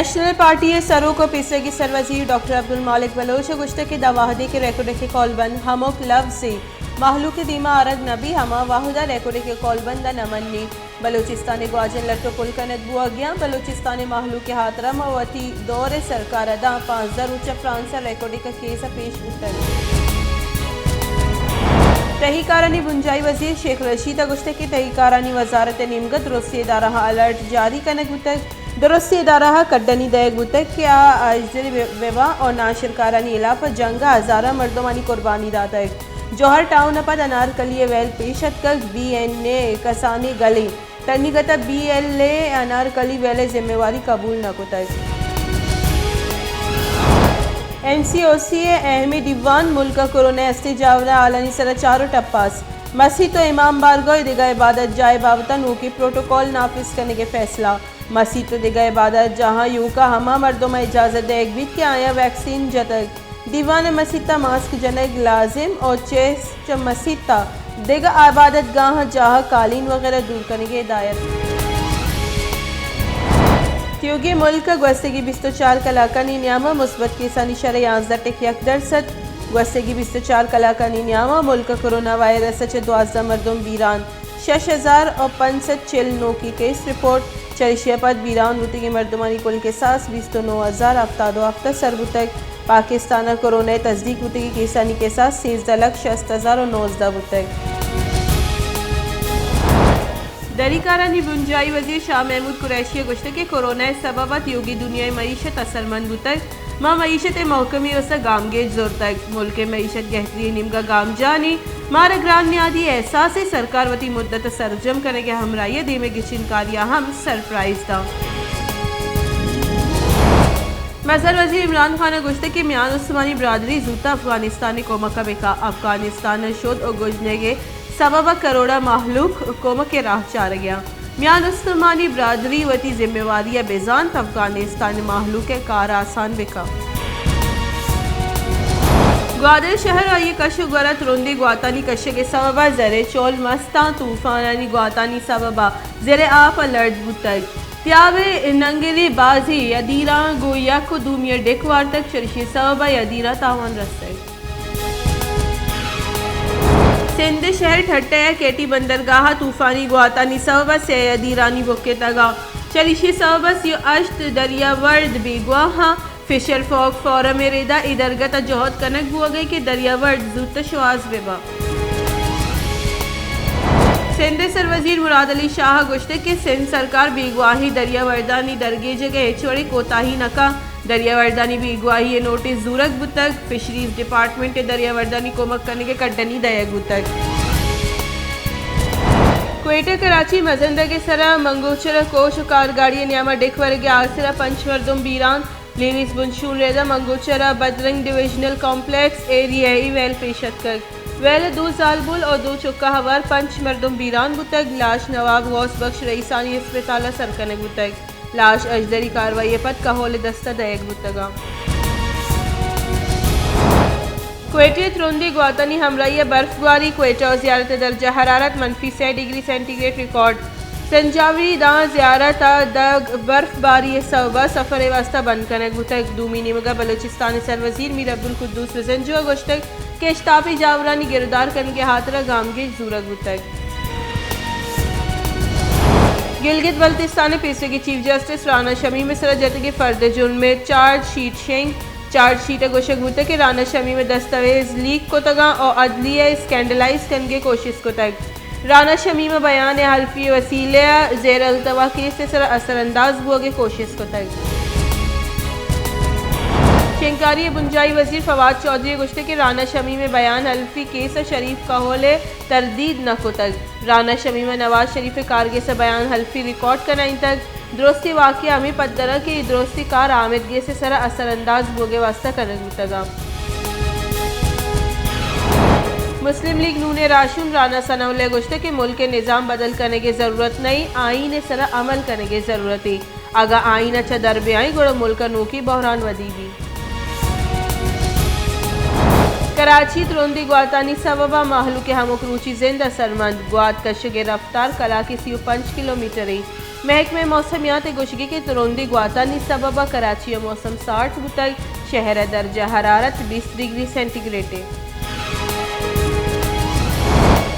National party ءِ سروک ءُ پیسریگیں سروزیر ڈاکٹر عبدالمالک بلوچ ءَ گوشتگ کہ داں وھدے کہ ریکوڈک ءِ کولبند ہمک لبزے مہلوک ءِ دیما آرگ نہ بی، ہما وھد ءَ ریکوڈک ءِ کولبند ءَ نہ منی۔ بلوچستان ءِ گواجن لٹ ءُ پل کنگ بوگ ءَ اَنت۔ بلوچستان ءِ مہلوک ءِ ہاترا ما وتی دور ءِ سرکار ءَ داں۔ پانزدہ روچ ءَ فرانس ءَ ریکوڈک ءِ کیس ءَ پیش بوتگ۔ تہی کارانی بنجاہی وزیر شیخ رشید ءَ گوشتگ کہ تہی کارانی وزارت ءِ نیمگ ءَ درستیں ادارہاں الرٹ جاری کنگ بوتگ۔ درستیں ادارہاں کڈنی دئیگ بوتگ کہ آ اژدری وبا ءُ ناشرکارانی ہلاپ ءَ جنگ ءَ ہزاراں مردمانی قربانی داتگ۔ جوہر ٹاؤن ءَ پد انارکلی ءِ ویل پیش اتکگ، بی این اے ءِ کسانیں گلے۔ تنیگت ءَ بی ایل اے انارکلی ویل ءِ ذمہ واری قبول نہ کتگ۔ این سی او سی ءِ اہمیں دیوان، ملک ءَ کورونا ءِ استیں جاوراں ہالانی سرا چار ءُ ٹپاس۔ مسیت ءُ امام بارگاہ ءُ دگہ عبادت جاہ ءِ بابت ءَ نوکیں پروٹوکول نافذ کنگ ءِ فیصلہ۔ مسیت ءُ دگہ عبادت جاہاں ایوک ءَ ہما مردماں اجازت دئیگ بیت کہ آیاں ویکسین جتگ۔ دیوان ءِ مسیت ءَ ماسک جنگ لازم ءُ چہ، چہ مسیت ءَ دگہ عبادت گاہاں جاہ ءَ قالین وغیرہ دور کنگ ءِ ہدایت۔ تیوگیں ملک ءَ گوستگیں بیست ءُ چار کلاکانی نیام ءَ مثبت کیسانی شرح یازدہ ٹک یک درسد۔ گوستگیں بیست ءُ چار کلاکانی نیام ءَ ملک ءَ کورونا وائرس ءَ چہ دوازدہ مردم بیران۔ شش ہزار ءُ پنچ سد چل نوکیں کیس رپورٹ۔ چریشی ءَ پد بیران بوتگیں مردمانی کل کساس بیست ءُ نو ہزار ہپتاد ءُ ہپت ءَ سر بوتگ۔ پاکستان ءَ کورونا ءِ تصدیق بوتگیں کیسانی کساس سیزدہ لکھ شست ہزار ءُ نوزدہ بوتگ۔ دری کارانی بنجاہی وزیر شاہ محمود قریشی ءَ گوشتگ کہ کورونا ءِ سبب ءَ تیوگیں دنیا ءِ معیشت اثرمند بوتگ۔ ما معیشت ءِ مھکمی ءِ واستہ گامگیج زرتگ۔ ملک ءِ معیشت گہتری ءِ نیمگ ءَ گامجانے۔ مارا گران نیادی احساسے۔ سرکار وتی مدت ءِ سرجم کنگ ءِ ہمراہی ءَ دیم ءِ گچین کاریاں ہم سرپرائز داں۔ مزن وزیر عمران خان ءَ گوشتگ کہ میان استمانی برادری زوت ءَ افغانستان ءِ کمک ءَ بکا۔ افغانستان ءِ شد ءُ گژنگ ءِ سبب ءَ کروڑاں مہلوک کمک ءِ راہ چارگ ءَ اَنت۔ میان استمانی برادری وتی ذمہ واری ءَ بزانت، افغانستان ءِ مہلوک ءِ کار آسان بکن۔ گوادر شہر ءُ آئی ءِ کش ءُ گور ءَ ترندیں گواتانی کشگ ءِ سبب ءَ زر ءِ چول مستاں۔ طوفانانی گواتانی سبب ءَ زر ءِ آپ ءَ لرز بوتگ۔ تیاب ءِ ننگریں بازیں ادیراں گوں یک ءُ دومی ءَ ڈک وارتگ، چریشی ءِ سبب ءَ ادیراں تاوان رستگ۔ سندھ ءِ شہر ٹھٹہ ءِ کیٹی بندرگاہ ءَ طوفانی گواتانی سبب ءَ سئے ادیرانی بکتگ ءُ چریشی ءِ سبب ءَ سی ءُ ہشت دریاورد بیگواہ اَنت۔ فشر فاگ فورم ءِ ردا اے درگت ءَ جہد کنگ بوگ ءَ کہ دریاورد زوت ءَ شوہاز بہ بنت۔ سندھ ءِ سروزیر مراد علی شاہ ءَ گوشتگ کہ سندھ سرکار بیگواہیں دریاوردانی درگیجگ ءَ ہچ وڑیں کوتاہی نہ کنت۔ دریاوردانی بیگواہی ءِ نوٹس زورگ بوتگ، فشریز ڈیپارٹمنٹ ءَ دریاوردانی کمک کنگ ءِ کڈنی دئیگ بوتگ۔ کوئٹہ کراچی مزندگ ءِ سرا منگوچر ءَ کوچ ءُ کارگاڑی ءِ نیام ءَ ڈک ورگ ءِ آسر ءَ پنچ مردم بیران۔ لیویز بنشون ریدا منگوچر ءَ بدرنگ ڈویژنل کمپلیکس ایریا ءَ ویل پیش اتکگ۔ ویل ءَ دو زالبول ءُ دو چکہ ہوار پنچ مردم بیران بوتگ۔ لاش نواب غوث بخش رئیسانی اسپتال ءَ سر کنگ بوتگ۔ لاش اژدری کاروائی ءَ پد کہول ءِ دست ءَ دئیگ بوتگ اَنت۔ کوئٹہ ءَ ترندیں گواتانی ہمراہی ءَ برف گواری۔ کوئٹہ ءُ زیارت ءِ درجہ حرارت منفی سئے ڈگری سینٹی گریڈ ریکارڈ۔ سنجاوی داں زیارت ءَ دگ برف باری ءِ سوب ءَ سفر ءِ واستہ بند کنگ بوتگ۔ دومی نیمگ ءَ بلوچستان ءِ سروزیر میر عبدالقدوس بزنجو ءَ گوشتگ کہ اشتاپی جاورانی گرودار کنگ ءِ ہاترا گامگیج زورگ بوتگ۔ گلگت بلتستان ءِ پیسریگیں چیف جسٹس رانا شمیم ءِ سرا جتگیں فرد ءِ جرم ءِ چارج شیٹ شنگ۔ چارج شیٹ ءَ گوشگ بوتگ کہ رانا شمیم ءَ دستاویز لیک کتگ اَنت ءُ عدلیہ ءَ اسکینڈلائز کنگ ءِ کوشست کتگ۔ رانا شمیم ءِ بیان ءِ حلفی ءِ وسیلہ ءَ زیر التوا کیس ءِ سرا اثر انداز بوگ ءِ کوشست کتگ۔ شنگکاری ءِ بنجاہی وزیر فواد چوہدری ءَ گوشتگ کہ رانا شمیم ءِ بیان حلفی کیس ءَ شریف کہول ءَ تردید نہ کتگ۔ رانا شمیم ءَ نواز شریف ءِ کارگس ءِ بیان حلفی ریکارڈ کنائینتگ۔ درستیں واقعہ ہمے پدر اَنت کہ اے درستیں کار آمید گیس ءِ سرا اثر انداز بوگ ءِ واستہ کنگ بوتگ اَنت۔ مسلم لیگ نون ءِ راہشون رانا ثناء اللہ ءَ گوشتگ کہ ملک ءِ نظام بدل کنگ ءِ ضرورت نہ اِنت، آئین ءِ سرا عمل کنگ ءِ ضرورت اِنت۔ اگاں آئین ءَ چہ در بیائیں گڑا ملک ءَ نوکیں بحران ودی بیت۔ کراچی، ترندیں گواتانی سبب ءَ مہلوک ءِ ہمک روچی زند اثرمند، گوات کشگ ءِ رفتار کلاک ءَ سی ءُ پنچ کلومیٹر اِنت۔ محکمہ موسمیات ءِ گوشگ کہ ترندیں گواتانی سبب ءَ کراچی ءِ موسم سارت بوتگ، شہر ءِ درجہ حرارت بیست ڈگری سینٹی گریڈ ءَ۔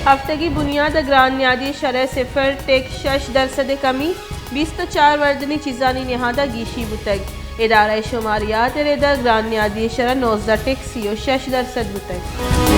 ہفتگی بنیاد ءَ گران نیادی شرح صفر ٹیک شش درسد ءِ کمی، بیست ءُ چار وردنی چیزانی نہاد ءَ گیشی بوتگ۔ ادارہ شماریات ءِ رد ءَ گران نیادی شرح نوزدہ ٹیک سی ءُ شش درسد بوتگ۔